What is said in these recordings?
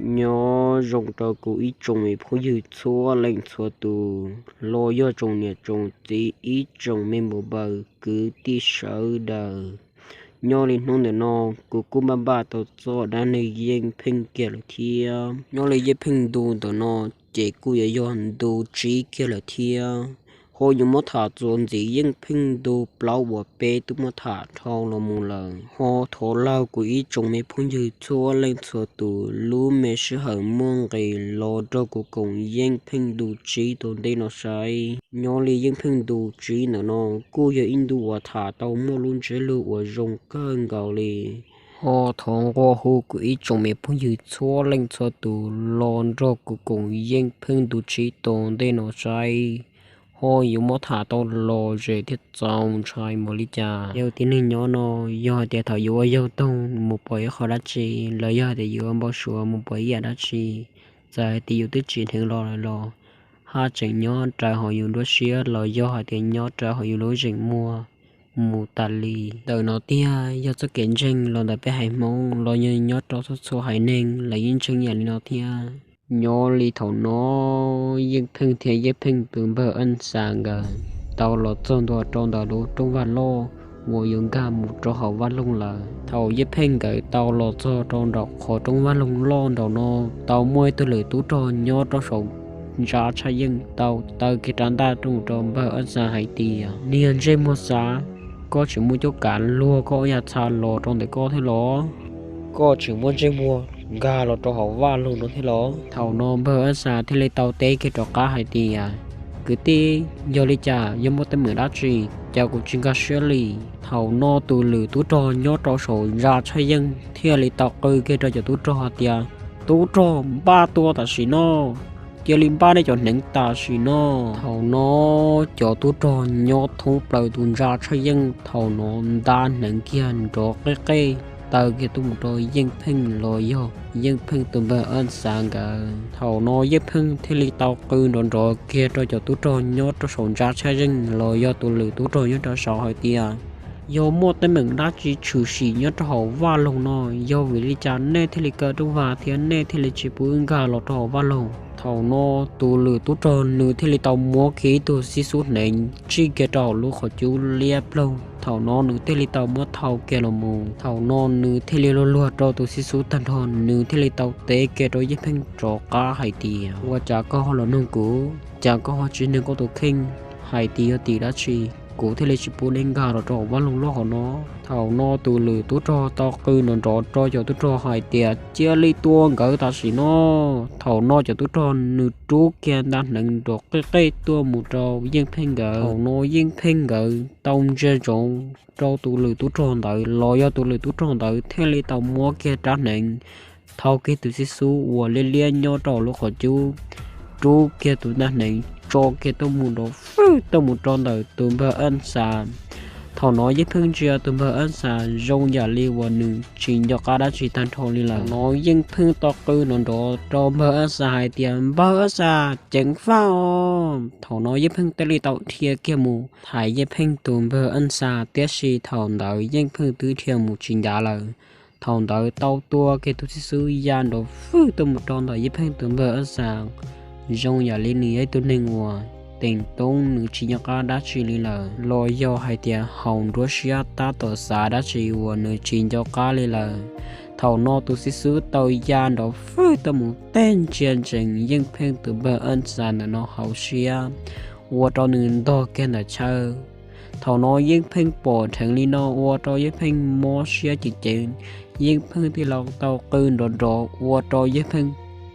Nyob zoo rau kuv ib tsoom me phooj ywg txhua leej txhua tus, los yog tsoom niam tsoom txiv, ib tsoom me npau npaws kwv tij sawv daws. Nyob li hnub ntawm no, kuv kuj npaj npaj tau txoj dab neeg Yeej Pheej kiag lawm thiab. Nyob li Yeej Pheej ntu ntawm no, ces kuj yuav yog ntu tsib kiag lawm thiab. Ho yuav muab tham txuas ntxiv Yeej Pheej ntu plaub uas peb twb muab tham dhau los mus lawm. Ho thov laug kuv ib tsoom me phooj ywg txhua leej txhua tus lub me sij hawm muaj nqis los nrog kuv koom Yeej Pheej ntu tsib tom ntej no saib. Nyob li Yeej Pheej ntu tsib ntawm no kuj yog ib ntu uas tham tau muaj lub ntsiab lus uas zoo kawg nkaus li. Ho thov nqua hu kuv ib tsoom me phooj ywg txhua leej txhua tus los nrog kuv koom Yeej Pheej ntu tsib tom ntej no saib. Ho yuav muab tham tau lom zem thiab txaus ntshai npaum li cas. Yog tib neeg nyob no, yog hais tias thaum yuav ua yog toog mus pom ib qho dab tsi, los yog hais tias yuav ua npau suav mus pom ib yam dab tsi, txawm hais tias yus twb tsim dheev los lawm los haj tseem nyob rawv hauv yus nruab siab los yog hais tias nyob rawv hauv yus lub zeem muag mus tas li. Ntawm no tiag yog txoj kev ntseeg los ntawm peb haiv Hmoob los yog nyob rau txhua txhua haiv neeg lawv yeej ntseeg yam li no thiab. Nyob li thaum no, Yeej Pheej thiab Yeej Pheej tus npawg Aj Xas nkawd tau los txog ntua rau ntawm lub rooj vag loj uas yuav nkag mus rau hauv vaj loog lawm. Thaum Yeej Pheej nkawd tau los txog rau nraum qhov rooj vag loog loj nraum no, tau muaj ib tug lwm tub rog nyob rau saum ntsa tshaj yeej tau taw kiag rab ntaj rau npawg Aj Xas hais tias, Niag ntsej muag Xas, koj tseem muaj cuab kav luag koj ua yam txha los rau ntawm koj thiab los? Koj tseem muaj ntsej muag nkag los rau hauv vaj loog no thiab los? Thaum no npawg Aj Xas thiaj li tau teb kiag rov qab hais tias, Kwv tij, yog li cas, yog muaj teeb meem dab tsi, cas kuv tsis nkag siab li? Thaum no tus lwm tub rog nyob rau saum ntsa tshaj yeej thiaj li tau qw kiag rau cov tub rog hais tias, Tub rog, npaj tua tam sim no! Cia li npaj nej cov hneev tam sim no! Thaum no cov tub rog nyob thoob plaws tus ntsa tshaj yeej thaum no nta hneev kiag nrov qej qej taw kiag tuaj mus rau Yeej Pheej los yog Yeej Pheej tus npawg Aj Xas nkawd. Thaum no Yeej Pheej thiaj li tau qw nrov nrov kiag rau cov tub rog nyob rau saum ntsa tshaj yeej los yog tus lwm tub rog nyob rau saud hais tias, Yog muaj teeb meem dab tsi tshwm sim nyob rau hauv vaj loog no, yog vim li cas nej thiaj li kaw rooj vag thiab nej thiaj li tsis pub wb nkag los rau hauv vaj loog? Thaum no tus lwm tub rog nws thiaj li tau muab kiag ib tug xib xub hneev tsij kiag rau hauv lub qhov cub liab ploog. Thaum no nws thiaj li tau muab thau kiag los mus. Thaum no nws thiaj li luag luag rau tus xib xub tag nrho, nws thiaj li tau teb kiag rau Yeej Pheej rov qab hais tias, Ua cas koj ho los nug kuv? Cas koj ho tsis nug koj tus kheej hais tias yog tim dab tsi kuv thiaj li tsis pub neb nkag los rau hauv vaj loog loj hauv no? Thaum no tus lwm tub rog tau qw nrov nrov rau cov tub rog hais tias, Cia li tua nkawd tam sim no! Thaum no cov tub rog nws rub kiag nta hneev nrov qej qej tuaj mus rau Yeej Pheej nkawd. Thaum no Yeej Pheej nkawd tau ntsia ntsoov rau tus lwm tub rog ntawd los yog tus lwm tub rog ntawd thiaj li tau muab kiag rab hneev thau kiag tus xib xub uas liab liab nyob rau lub qhov cub, rub kiag tus nta hneev tso kiag tuaj mus nrov fwj tuaj mus rau ntawm tus npawg Aj Xas. Thaum no Yeej Pheej ntsia tus npawg Aj Xas zoo yam li uas nws tsis nco qab dab tsi tag nrho li lawm. Thaum no Yeej Pheej tau qw nrov nrov rau npawg Aj Xas hais tias, Npawg Aj Xas, ceev faj os! Thaum no Yeej Pheej thiaj li tau dhia kiag mus thaiv Yeej Pheej tus npawg Aj Xas, tiam sis thaum ntawd Yeej Pheej twb dhia mus tsis ncav lawm. Thaum ntawd tau tua kiag tus xib xub ya nrov fwj tuaj mus rau ntawm Yeej Pheej tus npawg Aj Xas, zoo yam li nws yog ib tug neeg uas teem toob, nws tsis nco qab dab tsi li lawm, los yog hais tias haus nruab siab tab tom xav dab tsi uas nws tsis nco qab li lawm. Thaum no tus xib xub tau ya nrov fwj tuaj mus teg ntsia ntsees Yeej Pheej tus npawg Aj Xas ntawm no hauv siab, ua rau nws ntog kiag ntawm chaw. Thaum no Yeej Pheej pom dheev li no ua rau Yeej Pheej mob siab ceev ceev. Yeej Pheej thiaj li tau qw nrov nrov ua rau Yeej Pheej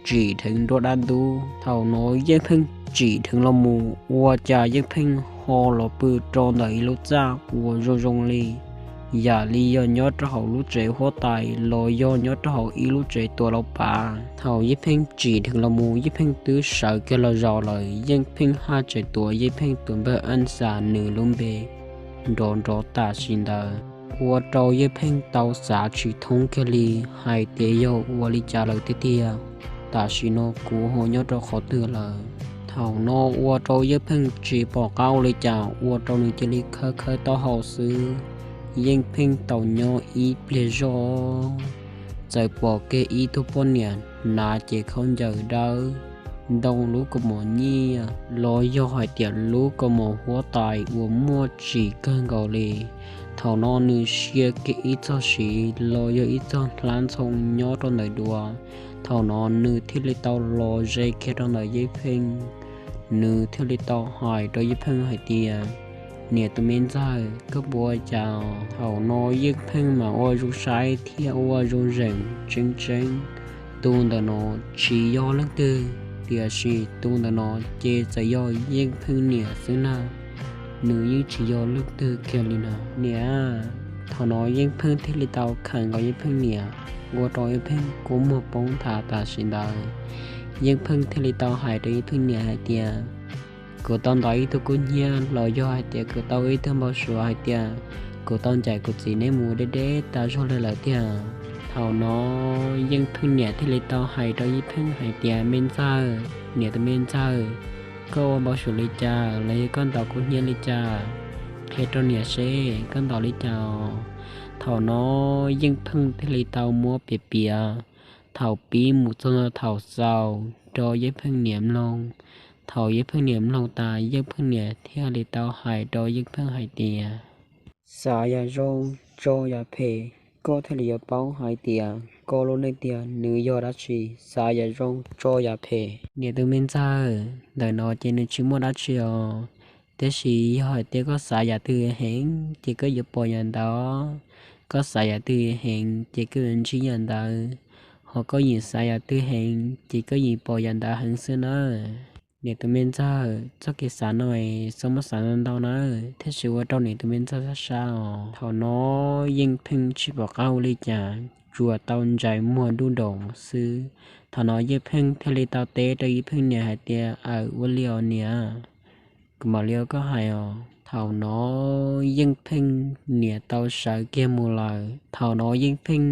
tsim dheev nruab dab ntub. Thaum no Yeej Pheej tsim dheev los mus ua cas Yeej Pheej ho los pw rau ntawm ib lub txaj uas zoo zoo li yam li yog nyob rau hauv lub tsev huab tais los yog nyob rau hauv ib lub tsev tua laus pav. Thaum Yeej Pheej tsim dheev los mus, Yeej Pheej twb sawv kiag los zaum lawm. Yeej Pheej haj tseem tuav Yeej Pheej tus npawg Aj Xas nws lub npe nrov nrov tam sim ntawd, ua rau Yeej Pheej tau xav tsis thoob kiag li hais tias yog ua li cas lawm tiag tiag, tam sim no kuv ho nyob rau qhov twg lawm. Thaum no ua rau Yeej Pheej tsis pom qab ua li cas, ua rau nws cia li khawb khawb taub hau xwb. Yeej Pheej tau nyob ib pliag zoj, txawm pom kiag ib tug poj niam Nas ces khaub ncaws dawb, ntoo lub kaus mom nyiaj los yog hais tias lub kaus mom huab tais uas muaj tsim kawg nkaus li. Thaum no nws sia kiag ib txog siv los yog ib txog hlab ntxhoo nyob rau ntawm duav. Thaum no nws thiaj li tau los ze kiag rau ntawm Yeej Pheej. Nws thiaj li tau hais rau Yeej Pheej hais tias, Niam tus me ntxawg, koj puas ua cas? Thaum no Yeej Pheej mas ua zoo saib thiab ua zoo zeem tseeb tseeb. Tus ntawm no tsis yog leej twg, tiam sis tus ntawm no ces txawm yog Yeej Pheej niam xwb na. Nws yeej tsis yog leej twg kiag li no, niam. Thaum no Yeej Pheej thiaj li tau khawm nkaus Yeej Pheej niam, ua rau Yeej Pheej kua muag poob nthav tam sim ntawd. Yeej Pheej thiaj li tau hais rau Yeej Pheej niam hais tias, Kuv tau ntaus ib tug kub hnyiab los yog hais tias kuv tau ib tug npau suav hais tias kuv tau ncaim kuv txiv neb mus deb deb tas zog li lawm tiag. Thaum no Yeej Pheej niam thiaj li tau hais rau Yeej Pheej hais tias, Me ntxawg, niam tus me ntxawg, koj ua npau suav li cas los yog koj ntaus kub hnyiab li cas? Qhia rau niam seb koj ntaus li cas os. Thaum no Yeej Pheej thiaj li tau muab piav piav thaum pib mus txog thaum xaus rau Yeej Pheej niam mloog. Thaum Yeej Pheej niam mloog tas, Yeej Pheej niam thiaj li tau hais rau Yeej Pheej hais tias, Xav yam zoo tso yam phem, koj thiaj li yuav paub hais tias koj lub neej tiag nws yog dab tsi. Xav yam zoo tso yam phem. Niam tus me ntxawg, ntawm no ces nws tsis muaj dab tsi os. Tiam sis yog hais tias koj xav yam twg heev ces koj yuav pom yam ntawd. Koj xav yam twg heev ces koj yuav ntsib yam ntawd. Ho koj yeem xav yam twg heev ces koj yeem pom yam ntawd heev xwb nawb. Niam tus me ntxawg, txoj kev xav no es txhob muab xav ntau ntau nawb, thiaj tsis ua rau niam tus me ntxawg sab sab os. Thaum no Yeej Pheej tsis pom qab ua li cas, tsuas tau ntsais muag dub ndoos xwb. Thaum no Yeej Pheej thiaj li tau teb rau Yeej Pheej niam hais tias, Aw, ua li os niam, kuv mam li ua koj hais os. Thaum no Yeej Pheej niam tau sawv kiag mus lawm. Thaum no Yeej Pheej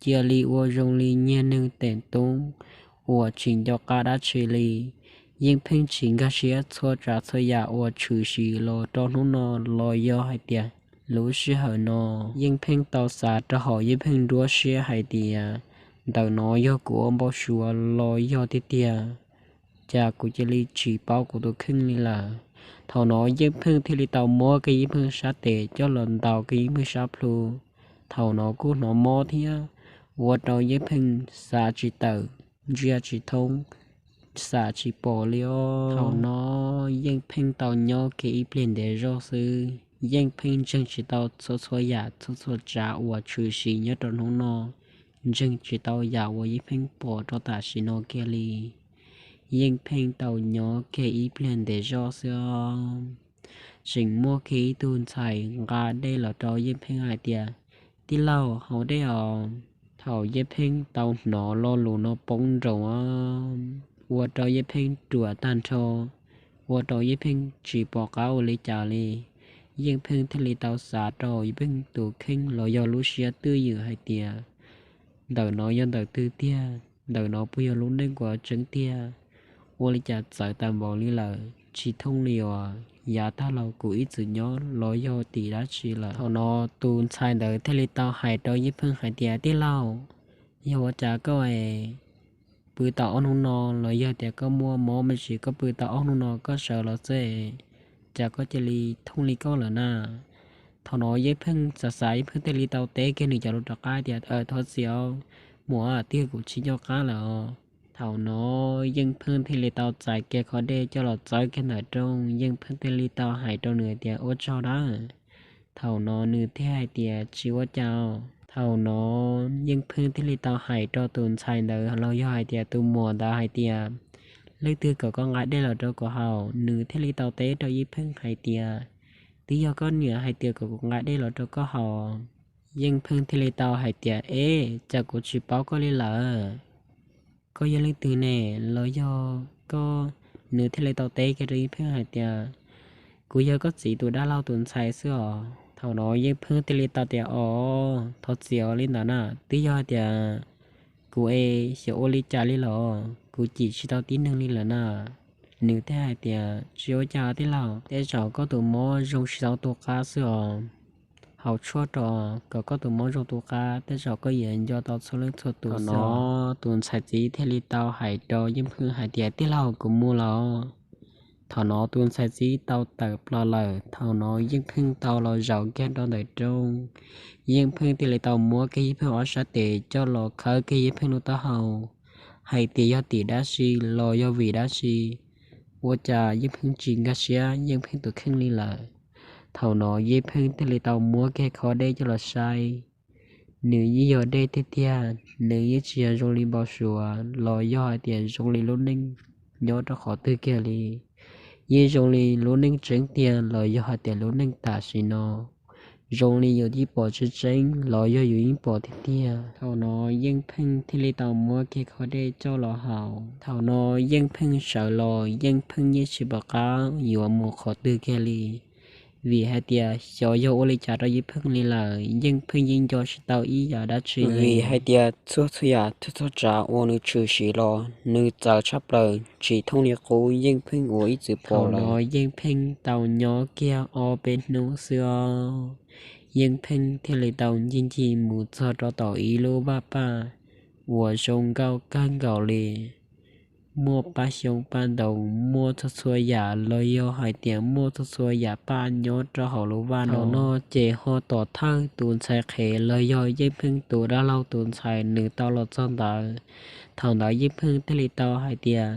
cia li ua zoo li niag neeg teem tub uas tsis nco qab dab tsi li. Yeej Pheej tsis nkag siab txhua tsav txhua yam uas tshwm sim los rau hnub no los yog hais tias lub sij hawm no. Yeej Pheej tau xav rau hauv Yeej Pheej nruab siab hais tias, Ntawm no yog kuv ua npau suav los yog tiag tiag, cas kuv cia li tsis paub kuv tus kheej li lawm. Thaum no Yeej Pheej thiaj li tau muab kiag Yeej Pheej sab tes coj los ntaus kiag Yeej Pheej sab plhu. Thaum no kuj hnov mob thiab, ua rau Yeej Pheej xav tsis tawm, ntsia tsis thoob, xav tsis pom li os. Thaum no Yeej Pheej tau nyob kiag ib pliag ntev zog xwb, Yeej Pheej ntseeg tsis tau txhua txhua yam txhua txhua tsav uas tshwm sim nyob rau hnub no, ntseeg tsis tau yam uas Yeej Pheej pom rau tam sim no kiag li. Yeej Pheej tau nyob kiag ib pliag ntev zog xwb, tseem muaj kiag ib tug ntxhais nqa dej los rau Yeej Pheej hais tias, Tij laug, haus dej os. Thaum Yeej Pheej tau hnov lo lus no poob nroos, ua rau Yeej Pheej ruam tag nrho, ua rau Yeej Pheej tsis pom qab ua li cas li. Yeej Pheej thiaj li tau xav rau Yeej Pheej tus kheej los yog lub siab twj ywm hais tias, Ntawm no yog ntawm twg tiag? Ntawm no puas yog lub neej uas tseeb tiag? Ua li cas txawv tas npaum li lawm, tsis thooj li os. Yav tag los kuv ib txwm nyob los yog tim dab tsi lawm? Thaum no tus ntxhais ntawd thiaj li tau hais rau Yeej Pheej hais tias, Tij laug, yog ua cas koj pw tau ob hnub no los yog tias koj muaj mob me ntsis koj pw tau ob hnub no koj sawv los xwb, cas koj cia li thooj li koj lawm na? Thaum no Yeej Pheej xav xav Yeej Pheej thiaj li tau teb kiag nws cov lus rov qab tias, Thov txim os muam, twb yog kuv tsis nco qab lawm os. Thaum no Yeej Pheej thiaj li tau txais kiag khob dej coj los txawb kiag ntawm rooj, Yeej Pheej thiaj li tau hais rau nws tias, Ua tsaug nawb. Thaum no nws thiaj hais tias, Tsis ua cas. Thaum no Yeej Pheej thiaj li tau hais rau tus ntxhais ntawd los yog hais tias tus muam ntawd hais tias, Leej twg kom koj nqa dej los rau kuv haus? Nws thiaj li tau teb rau Yeej Pheej hais tias, Twb yog koj niam hais tias kom kuv nqa dej los rau koj haus. Yeej Pheej thiaj li tau hais tias, Ev, cas kuv tsis paub koj li lawm? Koj yog leej twg ne, los yog koj? Nws thiaj li tau teb kiag rau Yeej Pheej hais tias, Kuv yog koj txiv tus dab laug tus ntxhais xwb os. Thaum no Yeej Pheej thiaj li tau tias, Os, thov txim os, li ntawd na, twb yog hais tias kuv es xyov ua li cas li los kuv cim tsis tau tib neeg li lawm na. Nws thiaj hais tias, Tsis ua cas tij laug, tej zaum koj tus mob zoo tsis tau tu qab xwb os. haus tshuaj rau kom koj tus mob zoo tu qab, tej zaum koj yuav nco tau txhua leej txhua tus. Thaum no tus ntxhais txiv thiaj li tau hais rau Yeej Pheej hais tias, Tij laug, kuv mus lawm. Thaum no tus ntxhais txiv tau tawm plaws lawm. Thaum no Yeej Pheej tau los zaum kiag rau ntawm rooj. Yeej Pheej thiaj li tau muab kiag Yeej Pheej ob sab tes coj los khawb kiag Yeej Pheej lub taub hau, hais tias yog tim dab tsi los yog vim dab tsi, ua cas Yeej Pheej tsis nkag siab Yeej Pheej tus kheej li lawm. Thaum no Yeej Pheej thiaj li tau muab kiag khob dej coj los saib. Nws yeej yog dej tiag tiag, nws yeej tsis yog zoo li npau suav los yog hais tias zoo li lub neej nyob rau qhov twg kiag li. Yeej zoo li lub neej tseeb tiag los yog hais tias lub neej tam sim no, zoo li yus yeej pom tseeb tseeb los yog yus yeej pom tiag tiag. Thaum no Yeej Pheej thiaj li tau muab kiag khob dej coj los haus. Thaum no Yeej Pheej sawv los, Yeej Pheej yeej tsis pom qab yuav mus qhov twg kiag li, vim hais tias xyov yog ua li cas rau Yeej Pheej li lawm, Yeej Pheej yeej nco tsis tau ib yam dab tsi li. Vim hais tias txhua txhua yam txhua txhua tsav uas nws tshwm sim los nws txawv tshaj plaws, tsis thooj li qub Yeej Pheej uas ib txwm pom lawm. Thaum no Yeej Pheej tau nyob kiag ob peb hnub xwb os, Yeej Pheej thiaj li tau ncig ncig mus txog rau tom ib lub vaj paj uas zoo nkauj kawg nkaus li. Muaj paj xyoob paj ntoo, muaj txhua txhua yam los yog hais tias muaj txhua txhua yam paj nyob rau hauv lub vaj no. Thaum no ces ho tom thawj tus ntxhais qhev los yog Yeej Pheej tus dab laug tus ntxhais nws tau los txog ntawd. Thaum ntawd Yeej Pheej thiaj li tau hais tias,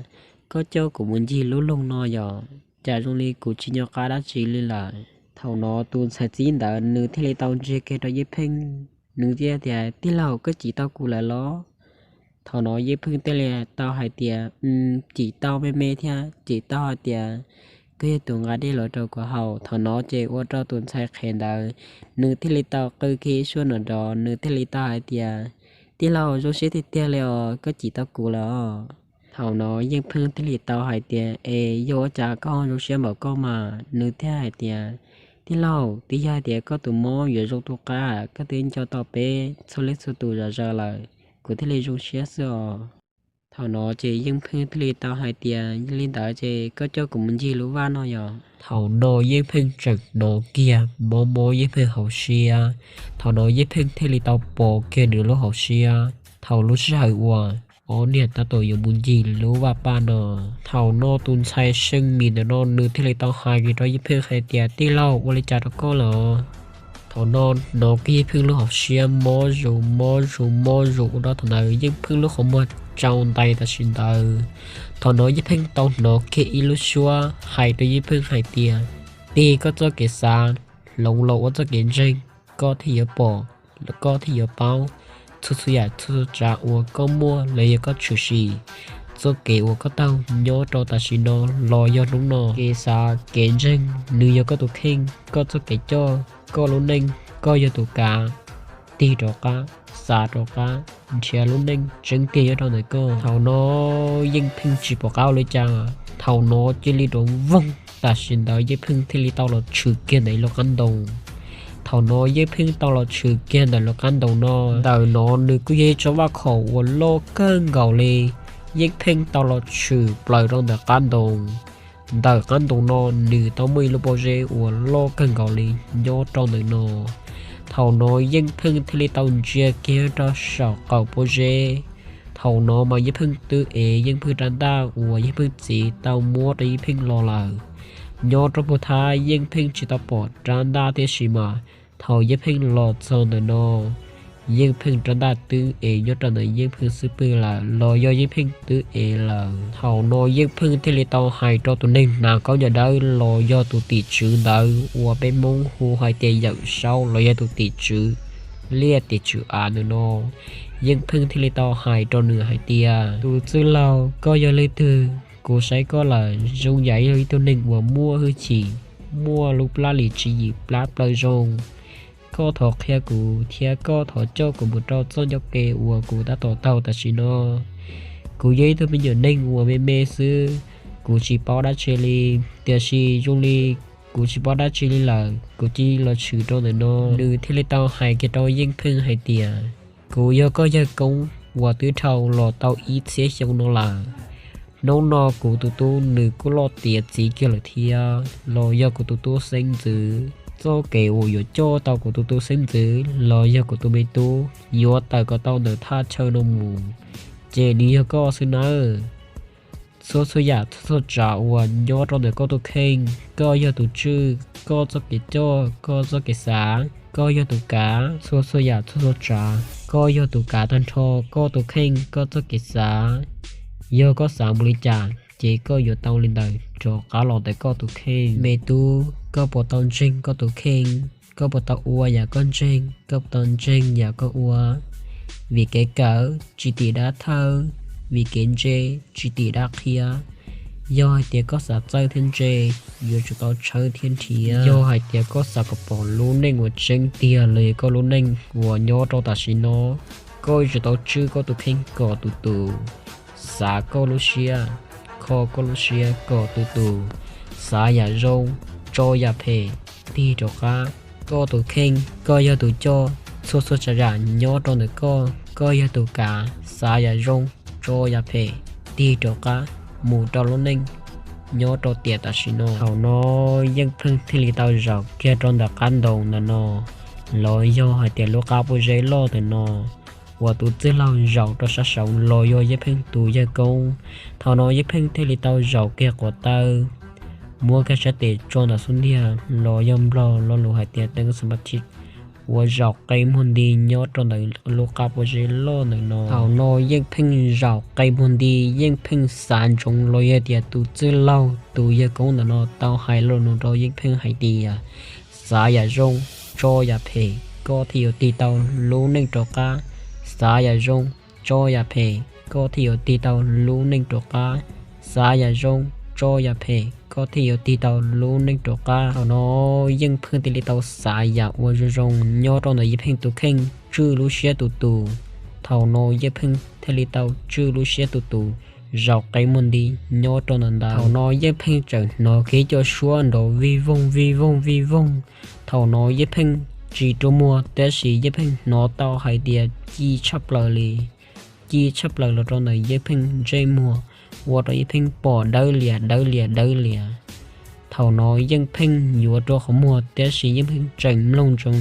Koj coj kuv mus ncig lub loog no yog cas zoo li kuv tsis nco qab dab tsi li lawm. Thaum no tus ntxhais txiv ntawd nws thiaj li tau ntsia kiag rau Yeej Pheej, nws thiaj tias, Tij laug, koj cim tau kuv lawm los? Thaum no Yeej Pheej thiaj li tau hais tias, Cim tau me me thiab, cim tau hais tias koj yog tus nqa dej los rau kuv haus. Thaum no ces ua rau tus ntxhais qhev ntawd nws thiaj li tau qw kiag ib suab nrov nrov, nws thiaj li tau hais tias, Tij laug, zoo siab tiag tiag li os, koj cim tau kuv lawm os. Thaum no Yeej Pheej thiaj li tau hais tias, Es yog ua cas koj zoo siab npaum koj mas? Nws thiaj hais tias, Tij laug, twb yog hais tias koj tus mob yuav zoo tu qab, koj twb nco tau peb txhua leej txhua tus zom zaws lawm, kuv thiaj li zoo siab xwb os. Thaum no ces Yeej Pheej thiaj li tau hais tias, Yog li ntawd ces koj coj kuv mus ncig lub vaj no yog? Thaum no Yeej Pheej tseem hnov kiag mob mob Yeej Pheej hauv siab. Thaum no Yeej Pheej thiaj li tau pom kiag nws lub hauv siab thaum lub sij hawm uas ob niag tab tom yuav mus ncig lub vaj paj no. Thaum no tus ntxhais seej mis ntawm no nws thiaj li tau hais kiag rau Yeej Pheej hais tias, Tij laug, ua li cas rau koj lawm? Thaum no hnov kiag Yeej Pheej lub hauv siab mob zus mob zus mob zus ua rau thaum ntawd Yeej Pheej lub qhov muag tsau ntais tam sim ntawd. Thaum no Yeej Pheej tau hnov kiag ib lub suab hais rau Yeej Pheej hais tias, Tig koj txoj kev xav, hloov los ua txoj kev ntseeg, koj thiaj yuav pom, koj thiaj yuav paub txhua txhua yam txhua txhua tsav uas koj muaj los yog koj tshwm sim, txoj kev uas koj taug nyob rau tam sim no los yog hnub no. Kev xav kev ntseeg nws yog koj tus kheej, koj txoj kev coj, koj lub neej, koj yog tus kav. Tig rov qab, xav rov qab, nrhiav lub neej tseeb tiag nyob rau ntawm koj. Thaum no Yeej Pheej tsis pom qab ua li cas, thaum no cia li rov voog, tam sim ntawd Yeej Pheej thiaj li tau los tshwm kiag ntawm ib lub qab ntoo. Thaum no Yeej Pheej tau los tshwm kiag ntawm lub qab ntoo no, ntawm no nws kuj yog ib tsob vaj khaum uas loj kawg nkaus li. Yeej Pheej tau los tshwm plaws rau ntawm qab ntoo. Ntawm qab ntoo no nws tau muaj ib lub pob zeb uas loj kawg nkaus li nyob rau ntawm no. Thaum no Yeej Pheej thiaj li tau ntsia kiag rau saum qaum pob zeb. Thaum no mas Yeej Pheej twb ev Yeej Pheej rab ntaj uas Yeej Pheej txiv tau muab rau Yeej Pheej los lawm. Nyob rau puag thab Yeej Pheej tsis tau pom rab ntaj, tiam sis mas thaum Yeej Pheej los txog ntawm no, Yeej Pheej rab ntaj twb ev nyob rau ntawm Yeej Pheej xub pwg lawm los yog Yeej Pheej twb ev lawm. Thaum no Yeej Pheej thiaj li tau hais rau tus neeg hnav khaub ncaws dawb los yog tus tim tswv ntawd uas peb Hmoob hu hais tias Yawm Saub los yog tus tim tswv liaj tim tswv av ntawm no. Yeej Pheej thiaj li tau hais rau nws hais tias, Tus txwj laug, koj yog leej twg? Kuv saib koj lawm zoo yam yog ib tug neeg uas muaj hwj chim, muaj lub plab lim tswv yim plab plaws zoo. Koj thov qhia kuv thiab koj thov coj kuv mus rau txoj ncauj ke uas kuv tab tom taug tam sim no. Kuv yog ib tug me nyuam neeg uas me me xwb, kuv tsis paub dab tsi li, tiam sis zoo li kuv tsis paub dab tsi li lawm, kuv cia li los tshwm rau ntawm no. Nws thiaj li tau hais kiag rau Yeej Pheej hais tias, Kuv yog koj yawg koob uas twb dhau los tau ib txhiab xyoo no lawm. Hnub no kuv tus tub nws kuj loj tiav txiv kiag lawm thiab los yog kuv tus tub xeeb ntxwv. Txoj kev uas yuav coj tau kuv tus tub xeeb ntxwv los yog kuv tus me tub yuav tawm kom tau ntawm thaj chaw no mus, ces nws yog koj xwb nawb. Txhua txhua yam txhua txhua tsav uas nyob rau ntawm koj tus kheej, koj yog tus tswj. Koj txoj kev coj, koj txoj kev xav, koj yog tus kav. Txhua txhua yam txhua txhua tsav, koj yog tus kav tag nrho koj tus kheej, koj txoj kev xav. Yog koj xav mus li cas ces koj yuav tau li ntawd rov qab los ntawm koj tus kheej. Me tub, koj puas tau ntseeg koj tus kheej? Koj puas tau ua yam koj ntseeg? Koj puas tau ntseeg yam koj ua? Vim kev kawm tsis tim dab thawj, vim kev ntse tsis tim dab qhia. Yog hais tias koj xav txawj thiab ntse, yuav tsum tau tshawb thiab nrhiav. Yog hais tias koj xav kom pom lub neej uas tseeb tiag los yog koj lub neej uas nyob rau tam sim no, koj yuav tsum tau tswj koj tus kheej kom tus tus, xav koj lub siab, kho koj lub siab kom tus tus, xav yam zoo, tso yam phem tig rov qab. Koj tus kheej, koj yog tus coj. Txhua txhua tsav yam nyob rau ntawm koj, koj yog tus kav. Xav yam zoo, tso yam phem tig rov qab mus rau lub neej nyob rau tiam tam sim no. Thaum no Yeej Pheej thiaj li tau zaum kiag rau ntawm qab ntoo ntawm no, los yog hais tias lub qab pob zeb loj ntawm no uas tus txwj laug zaum rau sab saud los yog Yeej Pheej tus yawg koob. Thaum no Yeej Pheej thiaj li tau zaum kiag quav taw, muab kiag sab tes tso ntawm xub ntiag los yog nplog lo lus hais tias teeb xa ma thib, uas zaum qe muag nti nyob rau ntawm lub qab pob zeb loj ntawm no. Thaum no Yeej Pheej zaum qe muag nti, Yeej Pheej xav ntsoov los yog tias tus txwj laug tus yawg koob ntawm no tau hais lo lus no rau Yeej Pheej hais tias, xav yam zoo, tso yam phem, koj thiaj yuav tig tau lub neej rov qab. Xav yam zoo, tso yam phem, koj thiaj yuav tig tau lub neej rov qab. Xav yam zoo, tso yam phem, koj thiaj yuav tig tau lub neej rov qab. Thaum no Yeej Pheej thiaj li tau xav yam uas zoo zoo nyob rau ntawm Yeej Pheej tus kheej, tswj lub siab tus tus. Thaum no Yeej Pheej thiaj li tau tswj lub siab tus tus, zaum qe muag nti nyob rau ntawm ntawd. Thaum no Yeej Pheej txawm hnov kiag cov suab nrov vij voog vij voog vij voog. Thaum no Yeej Pheej tsis rua muag, tab sis Yeej Pheej hnov tau hais tias ci tshaj plaws li, ci tshaj plaws los rau ntawm Yeej Pheej ntsej muag, ua rau Yeej Pheej pom dawb lias dawb lias dawb lias. Thaum no Yeej Pheej yuav rua qhov muag, tab sis Yeej Pheej tseem mloog ntsoov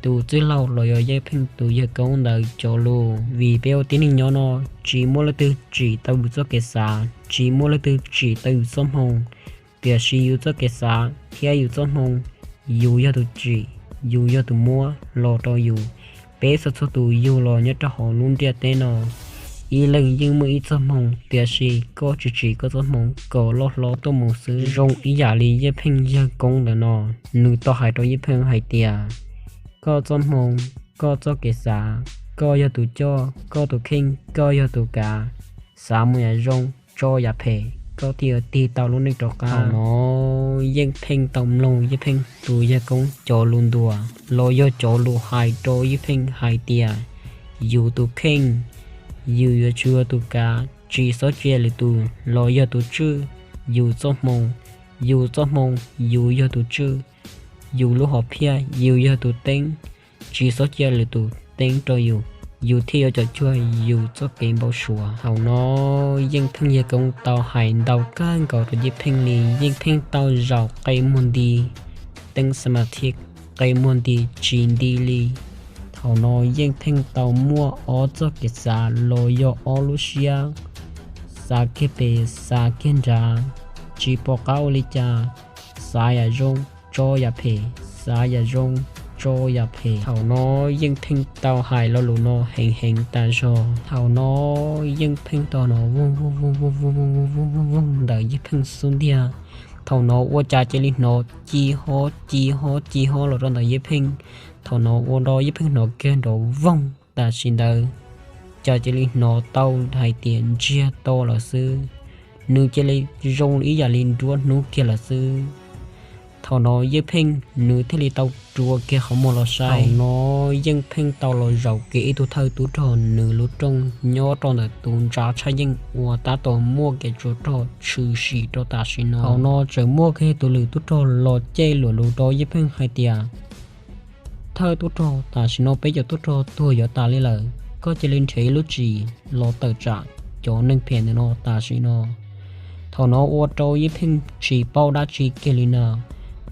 tus txwj laug los yog Yeej Pheej tus yawg koob ntawd cov lus. Vim peb ua tib neeg nyob no, tsis muaj leej twg tsim tau yus txoj kev xav, tsis muaj leej twg tsim tau yus txoj hmoo, tiam sis yus txoj kev xav thiab yus txoj hmoo, yus yog tus tsim, yus yog tus muab los rau yus. Peb txhua txhua tus yug los nyob rau hauv lub ntiaj teb no, ib leeg yeej muaj ib txoj hmoo, tiam sis koj tsis tsim koj txoj hmoo kom loj hlob tuaj mus xwb. Zoo ib yam li Yeej Pheej yawg koob ntawm no, nws tau hais rau Yeej Pheej hais tias, koj txoj hmoo, koj txoj kev xav, koj yog tus coj, koj tus kheej, koj yog tus kav. Xav mus yam zoo, tso yam phem, koj thiaj yuav tig tau lub neej rov qab. Thaum no Yeej Pheej tau mloog Yeej Pheej tus yawg koob cov lus ntuas los yog cov lus hais rau Yeej Pheej hais tias, yus tus kheej, yus yuav tsum yog tus kav, tsis txhob cia lwm tus los yog tus tswj yus txoj hmoo. Yus txoj hmoo, yus yog tus tswj, yus lub hom phiaj, yus yog tus teeb, tsis txhob cia lwm tus teeb rau yus, yus thiaj yuav coj cuag yus txoj kev npau suav. Thaum no Yeej Pheej yawg koob tau hais ntau kawg nkaus rau Yeej Pheej li, Yeej Pheej tau zaum qe muag nti, teeb xa ma thib, qe muag nti tsis nti li. Thaum no Yeej Pheej tau muaj ob txoj kev xav los yog ob lub siab, xav kiag pem xav kiag nrad, tsis pom qab ua li cas. Xav yam zoo, tso yam phem, xav yam zoo, tso yam phem. Thaum no Yeej Pheej tau hais lo lus no heev heev tas zog. Thaum no Yeej Pheej tau hnov voog voog voog voog voog voog voog voog voog ntawm Yeej Pheej xub ntiag. Thaum no ua cas cia li hnov ci hob ci hob ci hob los rau ntawm Yeej Pheej. Thaum no ua rau Yeej Pheej hnov kiag nrov voog tam sim ntawd, cas cia li hnov tau hais tias ntsiag to lawm xwb. Nws cia li zoo ib yam li nruab hnub kiag lawm xwb. Thaum no Yeej Pheej nws thiaj li tau rua kiag qhov muag los saib. Thaum no Yeej Pheej tau los zaum kiag ib tug thawj tub rog nws lub rooj nyob rau ntawm tus ntsa tshaj yeej uas tab tom muaj kev tsov rog tshwm sim rau tam sim no. Thaum no tseem muaj kiag tus lwm tub rog los cem luam lus rau Yeej Pheej hais tias, thawj tub rog, tam sim no peb cov tub rog tuag yuav tas li lawm, koj cia li nrhiav ib lub txim los tawm tsam cov neeg phem ntawm no tam sim no. Thaum no ua rau Yeej Pheej tsis paub dab tsi kiag li na,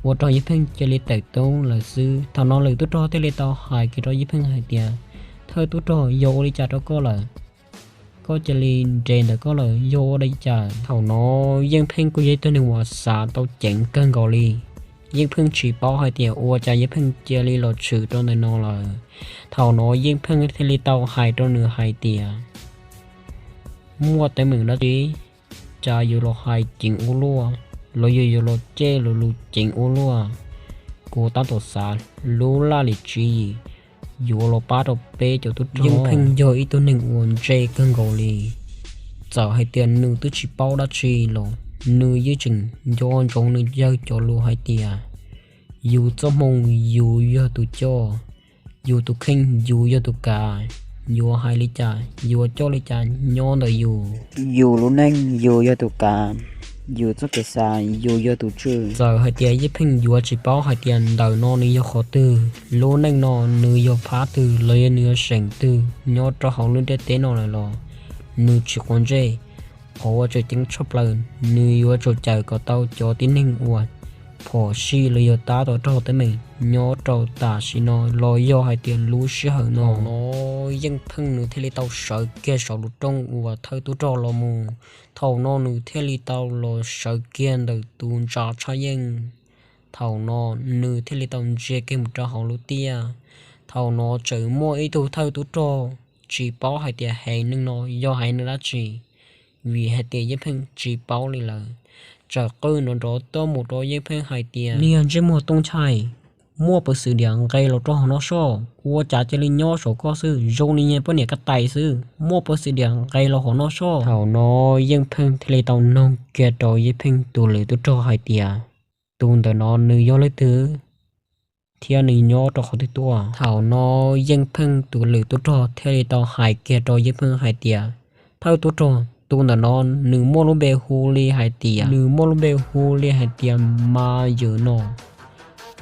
ua rau Yeej Pheej cia li tawm tub lawm xwb. Thaum no lwm tub rog thiaj li tau hais kiag rau Yeej Pheej hais tias, Thawj tub rog, yog ua li cas rau koj lawm? Koj cia li nres ntawm koj lawm, yog ua li cas? Thaum no Yeej Pheej kuj yog ib tug neeg uas xav tau ceev kawg nkaus li. Yeej Pheej tsis paub hais tias ua cas Yeej Pheej cia li los tshwm rau ntawm no lawm. Thaum no Yeej Pheej thiaj li tau hais rau nws hais tias, Muaj teeb meem dab tsi cas yuav los hais ceev ua luaj, los yog yuav los cem lus ceev ua luaj? Kuv tab tom xav lub laj lim tswv yim yuav los pab rau peb cov tub rog. Yeej Pheej yog ib tug neeg uas ntse kawg nkaus li. Txawm hais tias nws twb tsis paub dab tsi los nws yeej tseem nco ntsoov nws yawg cov lus hais tias, Yus txoj hmoo yus yog tus coj, yus tus kheej yus yog tus kav. Yuav hais li cas, yuav coj li cas nyob ntawm yus. Yus lub neej yus yog tus kav, yus txoj kev xav yus yog tus tswj. Txawm hais tias Yeej Pheej yuav tsis paub hais tias ntawm no nws yog qhov twg, lub neej no nws yog phab twg los yog nws yog seem twg nyob rau hauv lub ntiaj teb no lawm los nws tsis quav ntsej. Qhov uas tseem ceeb tshaj plaws, nws yuav tsum cawm kom tau cov tib neeg uas phom sij los yog tab tom raug teeb meem nyob rau tam sim no los yog hais tias lub sij hawm no. Thaum no Yeej Pheej nws thiaj li tau sawv kiag saum lub rooj uas thawj tub rog los mus. Thaum no nws thiaj li tau los sawv kiag ntawm tus ntsa tshaj yeej. Thaum no nws thiaj li tau ntsia kiag mus rau hauv lub tiaj. Thaum no tseem muaj ib tug thawj tub rog tsis paub hais tias haiv neeg no yog haiv neeg dab tsi, vim hais tias Yeej Pheej tsis paub li lawm. Txawm qw nrov nrov tuaj mus rau Yeej Pheej hais tias, Niag ntsej muag tooj nchai, muaj peev xwm diam nqes los rau hauv no soj, ua cas cia li nyob saum koj xwb, zoo li niag poj niam ka tais xwb, muaj peev xwm diam nqes los hauv no soj. Thaum no Yeej Pheej thiaj li tau noog kiag rau Yeej Pheej tus lwm tub rog hais tias, Tus ntawm no nws yog leej twg thiab nws nyob rau qhov twg tuaj? Thaum no Yeej Pheej tus lwm tub rog thiaj li tau hais kiag rau Yeej Pheej hais tias, Thawj tub rog, tus ntawm no nws muaj lub npe hu li hais tias, nws muaj lub npe hu li hais tias Mas Yws no.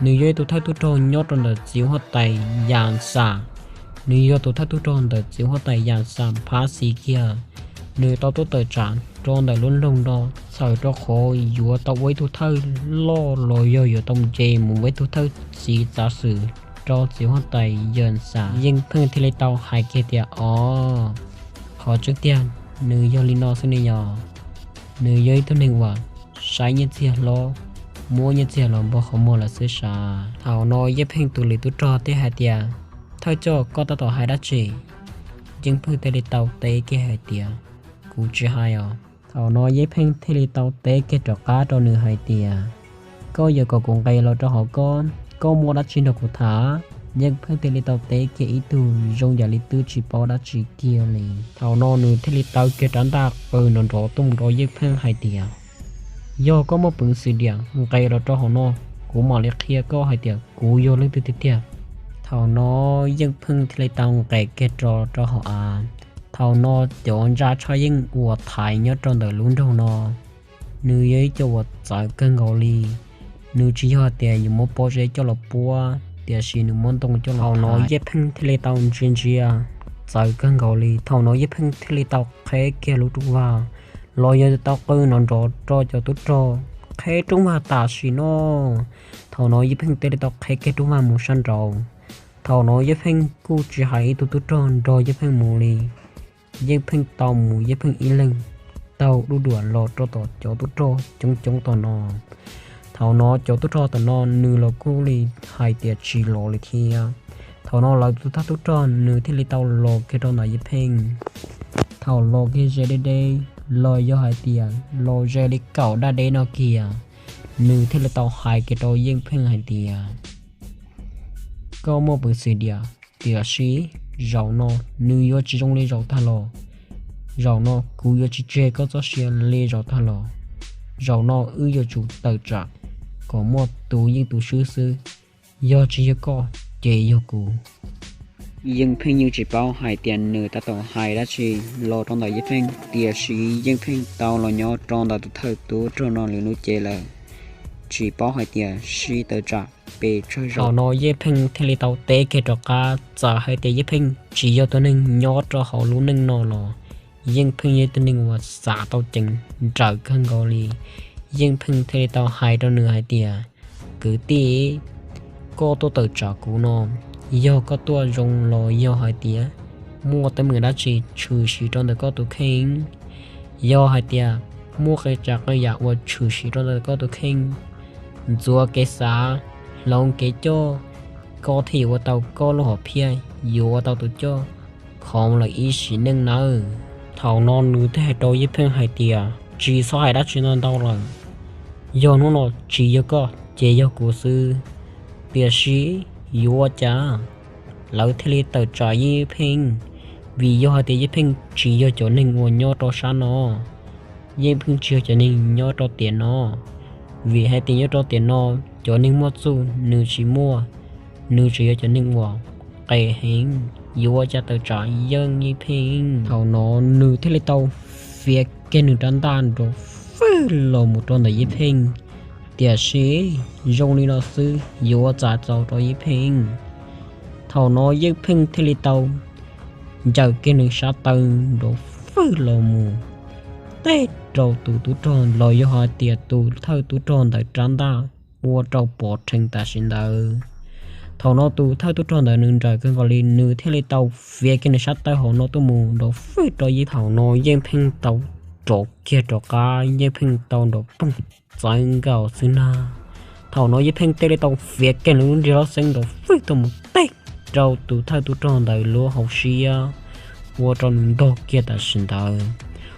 Nws yog ib tug thawj tub rog nyob rau ntawm txiv huab tais Yas Xas. Nws yog tus thawj tub rog ntawm txiv huab tais Yas Xas phab xis kiag. Nws tau tuaj tawm tsam rau ntawm lub nroog no txhawm rau qhov yuav tau ua ib tug thawj loj los yog yuav tau nce mus ua ib tug thawj txiv txav xwm rau txiv huab tais Yas Xas. Yeej Pheej thiaj li tau hais kiag tias, Os, qhov tseeb tiag nws yog li no xwb ne yog. Nws yog ib tug neeg uas saib nyiaj txiag hlob, muab nyiaj txiag los npog qhov muag lawm xwb sav. Thaum no Yeej Pheej tus lwm tub rog thiaj hais tias, Thawj coj, koj tab tom hais dab tsi? Yeej Pheej thiaj li tau teb kiag hais tias, Kuv tsis hais os. Thaum no Yeej Pheej thiaj li tau teb kiag rov qab rau nws hais tias, Koj yuav kom kuv nqes los rau hauv koj, koj muaj dab tsi nrog kuv tham? Yeej Pheej thiaj li tau teb kiag ib tug zoo yam li twb tsis paub dab tsi kiag li. Thaum no nws thiaj li taw kiag rab ntaj qw nrov nrov tuaj mus rau Yeej Pheej hais tias, Yog koj muaj peev xwm diam nqes los rau hauv no, kuv mam li qhia koj hais tias kuv yog leej twg tiag tiag. Thaum no Yeej Pheej thiaj li tau nqes kiag rau rau hauv av. Thaum no cov ntsa tshaj yeej uas thaiv nyob rau ntawm lub nroog no, nws yog ib co uas txawv kawg nkaus li. Nws tsis yog tias yuav muab pob zeb coj los puab, tiam sis nws muab ntoo coj los. Thaum no Yeej Pheej thiaj li tau ntsia ntsia, txawv kawg nkaus li. Thaum no Yeej Pheej thiaj li tau qheb kiag lub rooj vag los yog tau qw nrov nrov rau cov tub rog, Qheb rooj vag tam sim no. Thaum no Yeej Pheej thiaj li tau qheb kiag rooj vag mus sab nraud. Thaum no Yeej Pheej kuj tsis hais ib tug tub rog nrog Yeej Pheej mus li. Yeej Pheej tau mus Yeej Pheej ib leeg taug duj duam los rau tom cov tub rog coob coob tom no. Thaum no cov tub rog tom no nws los kuj li hais tias tsis los li thiab. Thaum no lawv tus thawj tub rog nws thiaj li tau los kiag rau ntawm Yeej Pheej. Thaum los kiag ze deb deb los yog hais tias los ze li kaum daj deb no kiag, nws thiaj li tau hais kiag rau Yeej Pheej hais tias, Koj muaj peev xwm diam, tiam sis zaum no nws yuav tsis zoo li zaum tag los. Zaum no kuv yuav tsis tseg koj txoj sia li zaum tag los. Zaum no wb yuav tsum tawm tsam kom muaj tus yeej tus swb xwb. Yog tsis yog koj ces yog kuv. Yeej Pheej yeej tsis paub hais tias nws tab tom hais dab tsi los rau ntawm Yeej Pheej, tiam sis Yeej Pheej tau los nyob rau ntawm tus thawj tub rog no lwm lub cev lawm, tsis paub hais tias sib tawm tsam pes tsawg zaus. Thaum no Yeej Pheej thiaj li tau teb kiag rov qab, txawm hais tias Yeej Pheej tsis yog tus neeg nyob rau hauv lub neej no los Yeej Pheej yog tus neeg uas xav tau ceev nrawm kawg nkaus li. Yeej Pheej thiaj li tau hais rau nws hais tias, Kwv tij, koj tuaj tawm tsam kuv no, yog koj tuaj zoo los yog hais tias muaj teeb meem dab tsi tshwm sim rau ntawm koj tus kheej? Yog hais tias muaj qee tsav qee yam uas tshwm sim rau ntawm koj tus kheej, ntxuav kev xav, hloov kev coj, koj thiaj yuav ua tau koj lub hom phiaj, yuav ua tau tus coj khoov lawm ib sim neej nawb. Thaum no nws thiaj hais rau Yeej Pheej hais tias, tsis txhob hais dab tsi ntau ntau lawm. Yog hnub no tsis yog koj ces yog kuv xwb. Tiam sis yuav ua cas lawv thiaj li tawm tsam Yeej Pheej? Vim yog hais tias Yeej Pheej tsis yog cov neeg uas nyob rau sab no. Yeej Pheej tsis yog cov neeg nyob rau tiam no. Vim hais tias nyob rau tiam no cov neeg muaj txuj nws tsis muaj, nws tsuas yog cov neeg uas qes heev, yuav ua cas tawm tsam Yeej Pheej. Thaum no nws thiaj li tau fiav kiag nws rab ntaj nrov fwj los mus rau ntawm Yeej Pheej. Tiam sis zoo li no xwb yuav ua cas txaus rau Yeej Pheej. Thaum no Yeej Pheej thiaj li tau ncaws kiag nws sab taw nrov fwj los mus teb rau tus tub rog los yog hais tias tus thawj tub rog ntawd rab ntaj ua rau pov rhees tam sim ntawd. Thaum no tus thawj tub rog ntawd nws nrawm kawg nkaus li, nws thiaj li tau fiav kiag nws sab taw hauv no tuaj mus nrov fwj rau Yeej. Thaum no Yeej Pheej tau rov kiag rov qab, Yeej Pheej tau nrov poog txawv nkaus xwb nag. Thaum no Yeej Pheej thiaj li tau fiav kiag nws lub nrig loj xeeb nrov fwj tuaj mus teb rau tus thawj tub rog ntawd lub hauv siab, ua rau nws ntog kiag tam sim ntawd.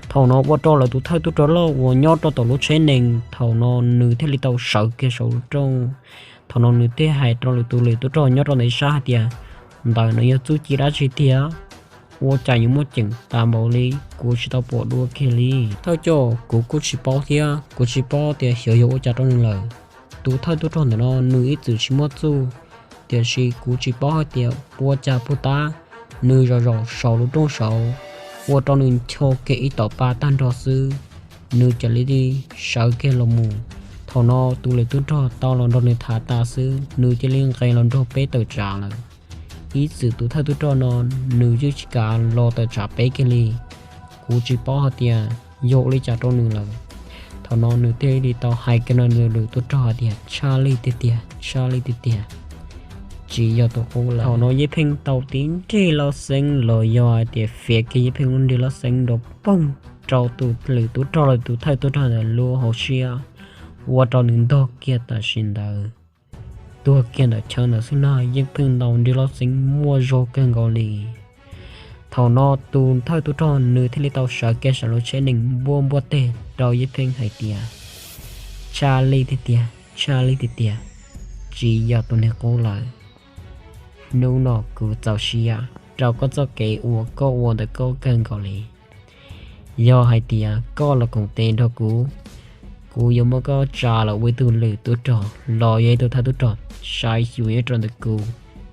Thaum no ua rau lawv tus thawj tub rog loj uas nyob rau tom lub tsheb nees, thaum no nws thiaj li tau sawv kiag saum lub rooj. Thaum no nws thiaj hais rau lwm tus lwm tub rog nyob rau ntawm ib sab hais tias, ntawm no yog txuj ci dab tsi tiag? Ua cas yuav muaj ceem tas npaum li, kuv tsis tau pom dua kiag li. Thawj coj, kuv kuj tsis paub thiab, kuv tsis paub tias xyov yog ua cas rau nws lawm. Tus thawj tub rog ntawm no nws ib txwm tsis muaj txuj, tiam sis kuv tsis paub hais tias ua cas puag ta nws zaum zaum saum lub rooj saud, ua rau nws ncho kiag ib tom pa tag nrho xwb, nws cia li sawv kiag los mus. Thaum no tus lwm tub rog tau los nrog nws tham tas xwb, nws cia li nqes los nrog peb tawm tsam lawm. Ib txwm tus thawj tub rog no nws yeej tsis kam los tawm tsam peb kiag li. Kuv tsis paub hais tias yog ua li cas rau nws lawm. Thaum no nws thiaj li tau hais kiag nws lwm tub rog hais tias, tshaj lij tiag tiag, tshaj lij tiag tiag, tsis yog tus qub lawm. Thaum no Yeej Pheej tau tib nrig loj xeeb los yog hais tias fiav kiag Yeej Pheej lub nrig loj xeeb nrov poog rau tus lwm tub rog los tus thawj tub rog ntawd lub hauv siab, ua rau nws ntog kiag tam sim ntawd. Tuag kiag ntawm chaw ntawd xwb nag, Yeej Pheej ntaus nrig loj xeeb muaj zog kawg nkaus li. Thaum no tus thawj tub rog nws thiaj li tau sawv kiag saum lub tsheb nees npuaj npuaj teg rau Yeej Pheej hais tias, tshaj lij tiag tiag, tshaj lij tiag tiag, tsis yog tus niag qub lawm. Hnub no kuv txaus siab rau koj txoj kev uas koj ua ntawm koj kawg nkaus li. Yog hais tias koj los koom tes nrog kuv, kuv yuav muab koj tsa los ua ib tug lwm tub rog los yog ib tug thawj tub rog saib xyuas nyob rau ntawm kuv.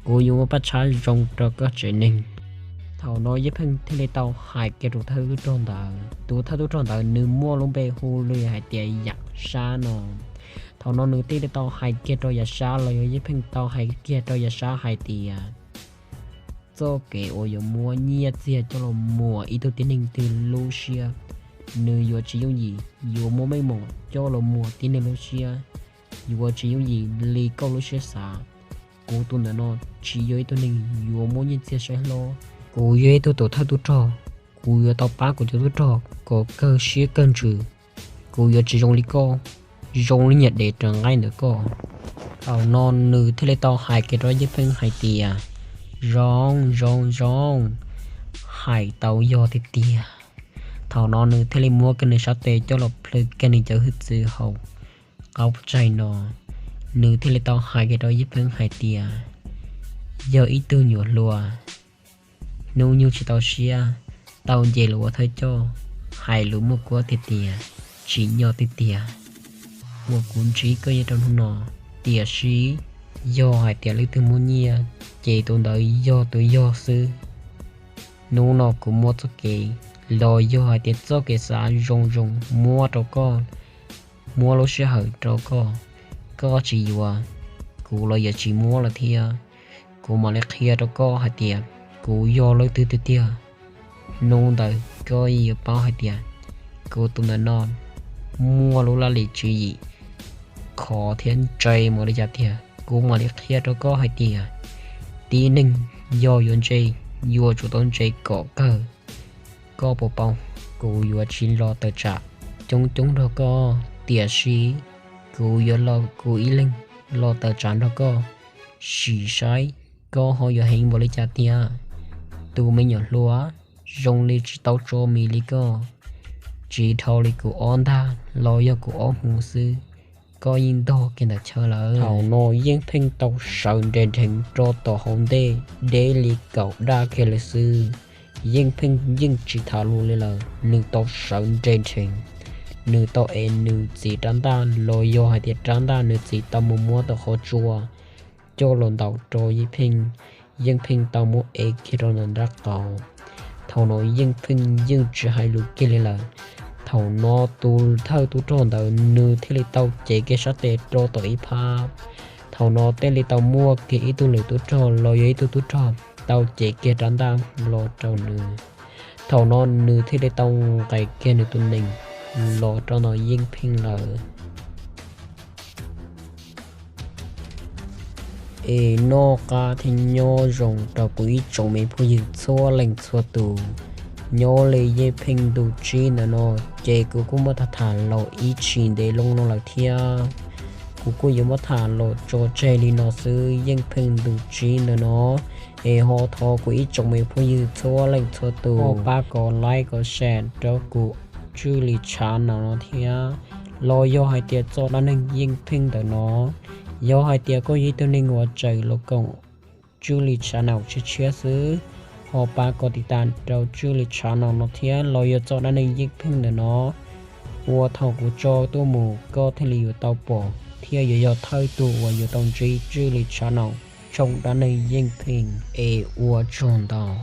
Kuv yuav muab paj tshab zoo rau koj tsev neeg. Thaum no Yeej Pheej thiaj li tau hais kiag tus thawj tub rog ntawd. Tus thawj tub rog ntawd nws muaj lub npe hu li hais tias Yam Sab no. Thaum no nws thiaj li tau hais kiag rau Yam Sab los yog Yeej Pheej tau hais kiag rau Yam Sab hais tias, txoj kev uas yuav muab nyiaj txiag coj los muas ib tug tib neeg twg lub siab, nws yuav tsis yooj yim yuav muab meej mom coj los muas tib neeg lub siab, yuav tsis yooj yim li koj lub siab xav. Kuv tus ntawm no tsis yog ib tug neeg yuav muab nyiaj txiag saib hlob. Kuv yog ib tug tus thawj tub rog, kuv yuav tau pab kuv cov tub rog kom kawg siab kawg ntsws. Kuv yuav tsis zoo li koj, zoo li niag dev raws nqaij ntawm koj. Thaum no nws thiaj li tau hais kiag rau Yeej Pheej hais tias, zoo zoo zoo, hais tau yog tiag tiag. Thaum no nws thiaj li muab kiag nws sab tes coj los plhws kiag nws cov hwj txwv hauv qab tsaig no. Nws thiaj li tau hais kiag rau Yeej Pheej hais tias, yog ib tug nyuam hluas, hnub nyoog tsis tau siab, tau nce lus ua thawj coj, hais lus muaj kuab tiag tiag, tsim nyog tiag tiag uas kuv ntsib koj nyob rau hnub no. Tiam sis yog hais tias leej twg muaj nyiaj, ces tus ntawd yog tus yog xwb. Hnub no kuv muab txoj kev los yog hais tias txoj kev xav zoo zoo muab rau koj, muab lub sij hawm rau koj, koj tsis yuav, kuv los yuav tsis muab lawm thiab. Kuv mam li qhia rau koj hais tias kuv yog leej twg tiag tiag. Hnub ntawd koj yuav paub hais tias kuv tus ntawm no muaj lub laj lim tswv yim khov thiab ntse npaum li cas tiag. Kuv mam li qhia rau koj hais tias tib neeg yog yuav ntse, yuav tsum tau ntse kom kawg. Koj puas paub, kuv yuav tsis los tawm tsam coob coob nrog koj, tiam sis kuv yuav los kuv ib leeg los tawm tsam nrog koj. Sim saib koj ho yuav heev npaum li cas tiag. Tus me nyuam hluas zoo li tsis tau tso mis li koj, tsis dhau li kuv ob ntag los yog kuv ob hmos xwb, koj yeej ntog kiag ntawm chaw lawm. Thaum no Yeej Pheej tau sawv nres nrheev rau tom hauv ntej deb li kaum daj kiag lawm xwb. Yeej Pheej yeej tsis tham lus li lawm, nws tau sawv nres nrheev, nws tau ev nws txiv rab ntaj los yog hais tias rab ntaj nws txiv tau mus muab tau qhov tsua coj los ntaus rau Yeej Pheej. Yeej Pheej tau muab ev kiag rau ntawm nraub qaum. Thaum no Yeej Pheej yeej tsis hais lus kiag li lawm. Thaum no tus thawj tub rog ntawd nws thiaj li tau cev kiag sab tes rau tom ib phab. Thaum no thiaj li tau muaj kiag ib tug lwm tub rog los yog ib tug tub rog tau cev kiag rab ntaj los rau nws. Thaum no nws thiaj li tau nqes kiag nws tus nees los rau ntawm Yeej Pheej lawm. Es noj qab thiab nyob zoo rau kuv ib tsoom me phooj ywg txhua leej txhua tus. Nyob li Yeej Pheej ntu tsib ntawm no, ces kuv kuj muab tham tham los ib tsis ntev loo no lawm thiab. Kuv kuj yuav muab tham los tso tseg li no xwb, Yeej Pheej ntu tsib ntawm no. Es ho thov kuv ib tsoom me phooj ywg txhua leej txhua tus ho pab kom like kom share rau kuv Tswj Lis channel no thiab. Los yog hais tias txoj dab neeg Yeej Pheej ntawm no, yog hais tias koj yog ib tug neeg uas tseem los koom Tswj Lis channel tshiab tshiab xwb, ho pab kom tiv tas rau Tswj Lis channel no thiab. Los yog txoj dab neeg Yeej Pheej ntawm no, ua thaum kuv tso tuaj mus koj thiaj li yuav tau pom thiab yuav yog thawj tug uas yuav tau ntsib Tswj Lis channel tshooj dab neeg Yeej Pheej. Es ua tsaug ntau.